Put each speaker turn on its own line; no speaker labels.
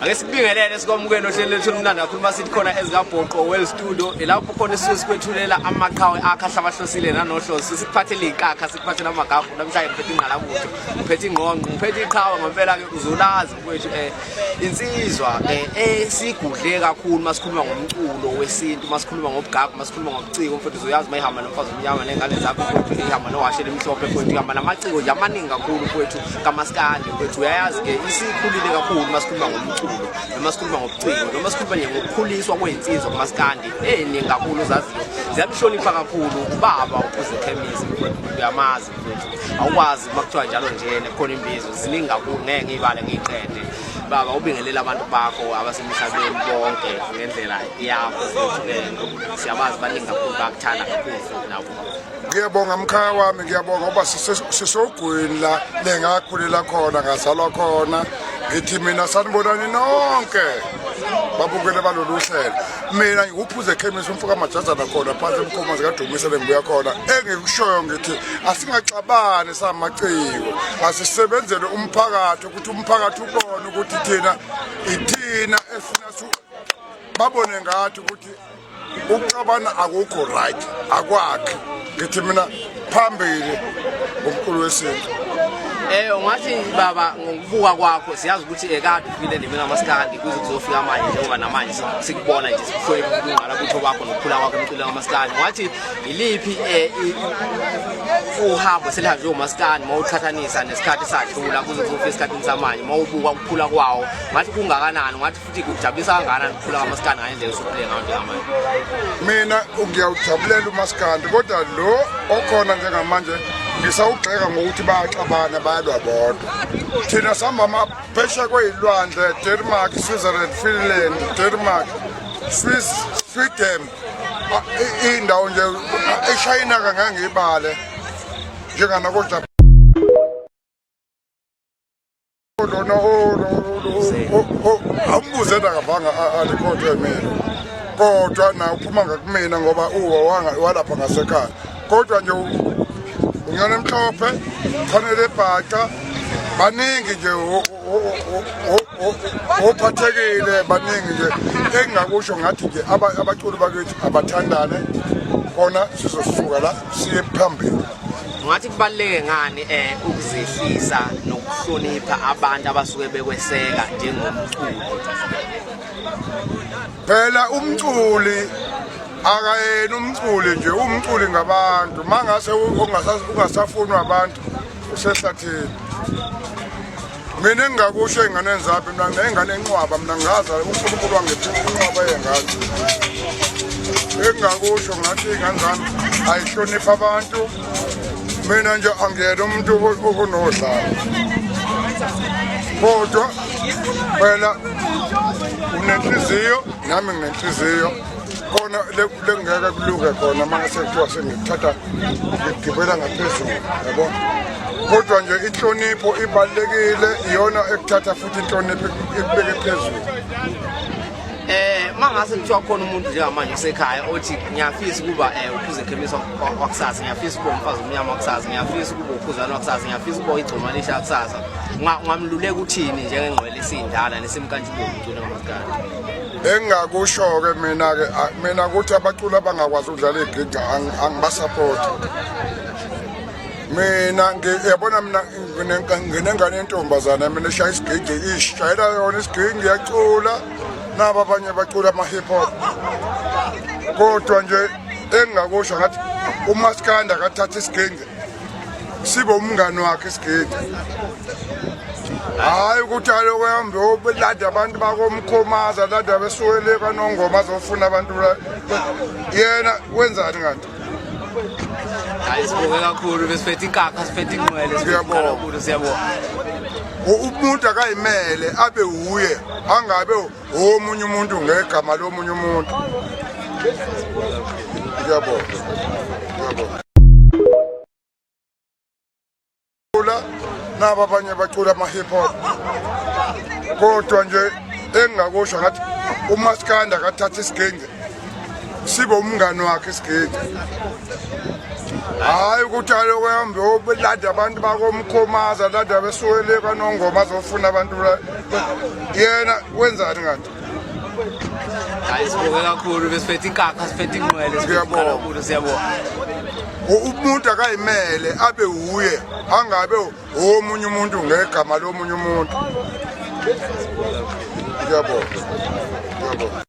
Ake sikubingelele sikwamukele ohlelo lethu olumnandi kakhulu masithi khona ezikabhoqo Well Studio ilapho khona esisuke sikwethulela amaqhawe akhe ahlabahlosile nanohloso sikuphathele iy'nkakha sikuphathele amagagu namhlanje ngiphethe ingqalabutho ngiphethe ingqongqo ngiphethe iqhawe ngempela-ke uzulazi mfowethu um insizwa um esigudle kakhulu masikhuluma ngomculo wesintu masikhuluma ngobugagu masikhuluma ngobuciko mfowethu uzoyazi uma ihamba nomfazi omnyama ney'ngane zakho mfowethu ihamba nohashe elimhlophe mfowethu ihamba namaciko nje amaningi kakhulu mfowethu kamaskandi mfowethu uyayazi-ke isikhulile kakhulu uma sikhuluma ngomculo noma sikhuluma ngobuciko noma sikhuluma nje ngokukhuliswa kwey'nsizwa kumaskandi ey'ningi kakhulu ozaziyo ziyamhlonipha kakhulu ubaba uphuze khemisi mfowethu uyamazi mfowethu awukwazi uma kuthiwa njalo njena kukhona imbizo ziningi kakhulu ngeke ngiyibale ngiyiqede baba ubingelela abantu bakho abasemhlabeni bonke ngendlela yakho futhi siyabazi baningi kakhulu bakuthanda kakhulu futhi nabo.
Ngiyabonga mkhaya wami, ngiyabonga ngoba sisogwini la lengakhulela khona, ngazalwa khona. Ngithi mina sanibonani nonke babukele balolu hlelo. Mina ngikuphuze ekhemisi umfo kamajazana khona phansi emkhomazi kaDumisa lengibuya khona. Engikushoyo ngithi asingaxabani samaciko, asisebenzele umphakathi ukuthi umphakathi ubone ukuthi thina ithina efuna babone ngathi ukuthi ukuxabana akukho right akwakhi ngithi mina phambili ngomkhulu wesintu.
Ungathi baba ngokubuka kwakho siyazi ukuthi ekade ufile ndimeni kamaskandi kuze kuzofika manje njengoba namanje sikubona nje sikuhlonipha ubungqala butho bakho nokukhula kwakho emculweni kamaskandi. Ungathi iliphi uhambo selihanjwe umaskandi uma uqhathanisa nesikhathi sadlula kuze kuzofika esikhathini samanje uma ubuka ukukhula kwawo ngathi kungakanani ungathi futhi kujabulisa kangakanani ukukhula kamaskandi ngale ndlela osukhule ngayo njengamanje?
Mina ngiyawujabulela umaskandi kodwa lo okhona njengamanje ngisawugxeka ngokuthi bayaxabana bayalwa bodwa. Thina sihamba amaphesheya kwey'lwandle, Denmark, Switzerland, Finland, Denmark, Swiss, Sweden, iy'ndawo nje eShayina kangeke ngiyibale njenganako lona awumbuze nakavanga alikhothe mina kodwa na uphuma ngakumina ngoba uwa walapha ngasekhaya kodwa nje unyana emhlophe fanele ebhaca baningi nje ophathekile baningi nje engingakusho ngathi nje abaculi bakithi abathandane khona sizosuka la siye phambili.
Ngathi kubaluleke ngani ukuzehlisa nokuhlonipha abantu abasuke bekweseka njengomculi?
Phela umculi akayena umculi nje, umculi ngabantu. Mangase ungasafunwa abantu usehlathini. Mina engingakusho ey'nganeni zami, mina nginengane enqwaba, mina ngaza uNkulunkulu wangipha inqwaba yey'ngane. Engingakusho ngathi iy'ngane zami ayihloniphe abantu. Mina nje angiyena umuntu onodlame. Kodwa phela unenhliziyo nami nginenhliziyo khona lengeke kulunge khona uma ngase kuthiwa sengikuthatha ngigibela ngaphezulu yabo kodwa nje inhlonipho ibalulekile iyona ekuthatha futhi inhlonipho ikubeke phezulu.
Mangase kuthiwa khona umuntu njengamanje osekhaya othi ngiyafisa ukuba uphuze ekhemisi wakusasa, ngiyafisa ukuba umfazi omnyama wakusasa, ngiyafisa ukuba ukhuzana wakusasa, ngiyafisa ukuba igcoma lisha wakusasa, ungamluleka uthini njengengqwele esindala nesimkantshubomvu umculo kamaskandi?
Engingakusho-ke mina-ke mina ukuthi abaculi abangakwazi ukudlala iy'gigi angibasapoti. Mina yabona mina nginengane yentombazane mina eshaya isigigi ishayela yona isigigi iyacula naba abanye bacula ama-hip hop kodwa nje engingakusho ngathi umaskandi akathatha isiginci sibe umngani wakhe isigidi hhayi ukuthi aloku ehambe lada abantu bakomkhomaza lada besuke le kanongoma azofuna abantu yena wenzani kanti?
Hayi sibonge kakhulu besiphethe inkakha siphethe inqwele
siyabonga
kakhulu siyabonga.
Umuntu akayimele abe wuye angabe omunye umuntu ngegama lomunye umuntu. Ngiyabonga. Ngiyabonga. Naba abanye bacula ama-hip hop kodwa nje engingakusho ngathi umaskandi akathatha isiginci Sibe umngani wakhe isigidi. Hayi ukuthi aloku ehambe olanda abantu bakomkhomaza, landa besukele kwaNongoma azofuna abantu yena wenzani kanti?
Hayi, sibonge kakhulu, besiphethe inkakha, siphethe ingqwele, siphethe kakhulu, siyabonga.
Umuntu akayimele abe wuye, angabe omunye umuntu ngegama lomunye umuntu. Ngiyabonga. Ngiyabonga.